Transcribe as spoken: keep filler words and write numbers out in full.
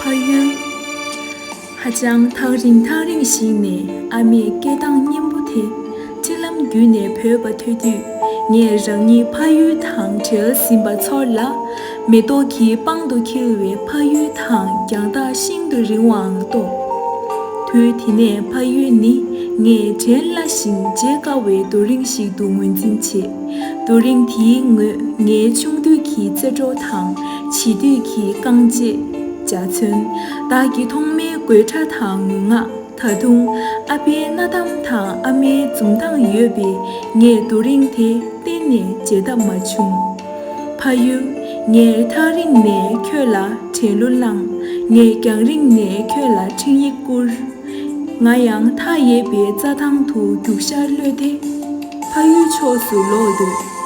ཕ་ཡུལ། ཧ་ཅང་ཐག་རིང་ཐག་རིང་ཞིག་ནས་ཨ་མས་སྐད་གདངས་སྙན་པོ་དེ་འཕྲིན་ལམ་བརྒྱུད་ནས་བོས་པ་ཐོས་དུས། ངས་རང་ཉིད་ཕ་ཡུལ་དང་བྲལ་ཟིན་པ་ཚོར་ལ། མེ་ཏོག་གི་པང་དུ་འཁྱིལ་བའི་ཕ་ཡུལ་དང་རྒྱང་ཐག་ཤིན་ཏུ་རིང་བའང་རྟོགས། དུས་དེ་ནས་ཕ་ཡུལ་ནི་ངས་དྲན་སླ་ཞིང་བརྗེད་དཀའ་བའི་རྡོ་རིང་ཞིག་ཏུ་ངོས་འཛིན་བྱེད། རྡོ་རིང་དེའི་ངོས་ངའི་ཆུང་དུས་ཀྱི་རྩེད་འགྲོ་དང་བྱིས་དུས་ཀྱི་རྐང་རྗེས། འཇའ་ཚོན། བདག་གི་ཐོག་མའི་དགོད་སྒྲ་དང་ངུ་ངག་ད་དུང་ཨ་ཕའི་སྣ་ཐམ་དང་ཨ་མའི་འཛུམ་མདངས་ཡོད་པས། ངས་རྡོ་རིང་དེ་གཏན་ནས་བརྗེད་ཐབས་མ་བྱུང་། ཕ་ཡུལ། ངས་ཐག་རིང་ནས་ཁྱོད་ལ་དྲན་གླུ་བླངས། ངས་རྒྱང་རིང་ནས་ཁྱོད་ལ་འཕྲིན་ཡིག་བསྐུར། ང་ཡང་མཐའ་ཡས་པའི་རྩྭ་ཐང་དུ་རྒྱུག་ཤར་གློད་དེ། ཕ་ཡུལ་ཕྱོགས་སུ་ལོག་འདོད།